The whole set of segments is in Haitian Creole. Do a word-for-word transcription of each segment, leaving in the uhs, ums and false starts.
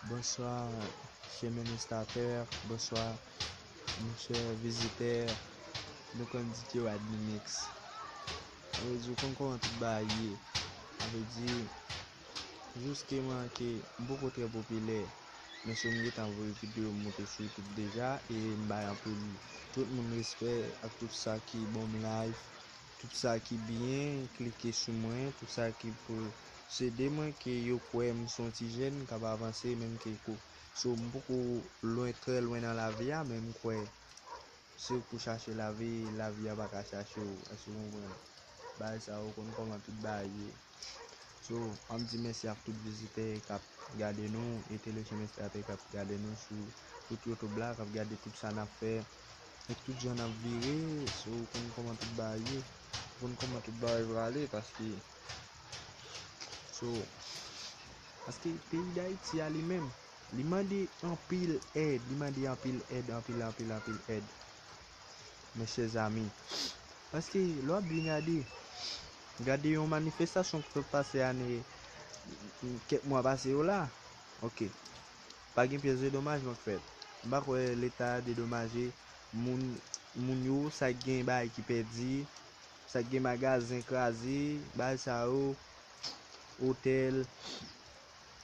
Bonswa, chè administratè, bonswa, monchè vizitè, nou konn di ke Wadney Mix. Sa vle di, ou konn kòman tout bagay ye. Sa vle di, jisteman ke m poko trè popilè, men si m gentan voye videyo m monte sou YouTube deja, e m bay anpil, tout moun respè ak tout sa ki ban m life, tout sa ki byen, klike sou mwen, tout sa ki posede mwen, ke yo kwè m se yon ti jèn k ap avanse, menm ke ko-, so, m poko lwen, trè lwen nan lavi a, men m kwè si w pou chache lavi, lavi a pa ka chache w. Èske w konprann? Bagay sa yo konn kòman tout bagay ye. So, ann di mèsi ak tout vizitè k ap gade nou e telespektatè k ap gade nou sou tout YouTube la, k ap gade tout sa n ap fè, e tout jan n ap vire. So, ou konn kòman tout bagay ye, ou konn kòman tout bagay prale, paske, so, paske peyi Dayiti a li menm, li mande anpil èd, li mande anpil èd, anpil, anpil, anpil èd, mes chers amis. Paske lè w ap byen gade, gade yon manifestasyon ki sot pase ane, kèk mwa pase yo la. Ok. Pa gen pyès dedomajman k fèt. M pa kwè Leta dedomaje moun, moun yo, sa k gen bagay ki pèdi, sa k gen magazen kraze, bagay sa yo, otèl,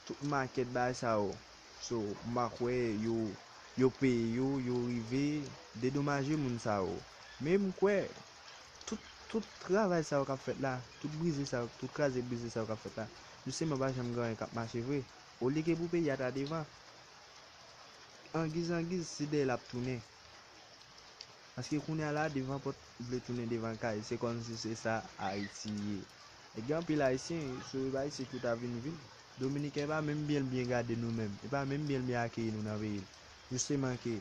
tout makèt bagay sa yo. So, m pa kwè yo, yo peye yo, yo rive dedomaje moun sa yo. Men m kwè, tout, tout travay sa yo k ap fèt la, tout brize sa yo, tout kraze brize sa yo k ap fèt la, jisteman pa janm gen anyen k ap mache vre. Olye ke pou peyi a ta devan, angiz angiz, se dèyè l ap tounen. Paske kounye a la, devan pòt vle tounen devan kay. Se kòmsi se sa Ayiti ye. E gen anpil Ayisyen, so e pa isit yo ta vin viv. Dominiken pa menm byen byen gade nou menm. E pa menm byen byen akeyi nou nan peyi l. Jisteman ke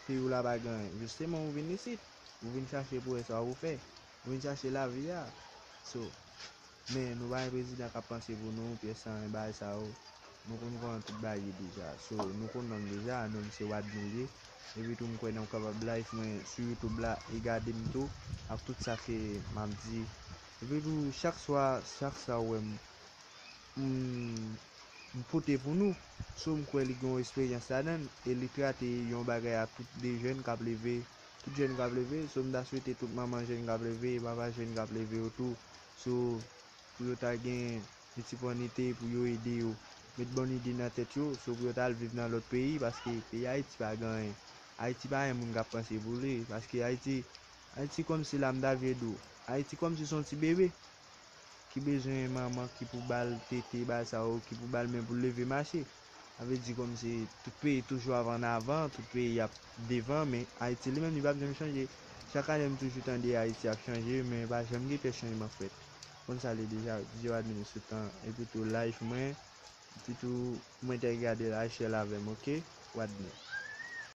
peyi w la pa gen anyen. Jisteman ou vin isit, ou vin chache pou wè sa pou fè. Ou vin chache lavi a. So, men nou pa gen prezidan k ap panse pou nou, pyès anyen bagay sa yo. Nou konn kòman tout bagay ye deja. So, nou konn non m deja, non m se Wadney li ye. Epi tou m kwè nan w kapab live mwen sou YouTube la e gade m tou ak tout sa ke m ap di. Epi tou chak swa, chak sa w wè m, m, m pote pou nou. So, m kwè li gen yon esperyans ladan l e li trate yon bagay a tout de jèn k ap leve, tout jèn k ap leve. So, m ta swete tout manman jèn k ap leve e papa jèn k ap leve yo tou. So, pou yo ta gen yon ti pwennite pou yo ede yo, met bon ide nan tèt yo, so pou yo ta al viv nan lòt peyi, paske peyi Ayiti pa gen anyen. Ayiti pa gen moun k ap panse pou li, paske Ayiti, Ayiti kòmsi la m ta vle di w, Ayiti kòmsi se yon ti bebe ki bezwen manman ki pou ba l tete, bagay sa yo, ki pou ba l men pou l leve mache. Sa vle di kòmsi tout peyi toujou ap ann avan, tout peyi ap devan, men Ayiti li menm li p ap janm chanje. Chak ane m toujou tande Ayiti ap chanje, men pa janm gen pyès chanjman k fèt. Konn sa l ye deja, DJ Wadney sou tan, epi tou live mwen, epi tou mwen te gade l, al share l avè m, ok? Wadney.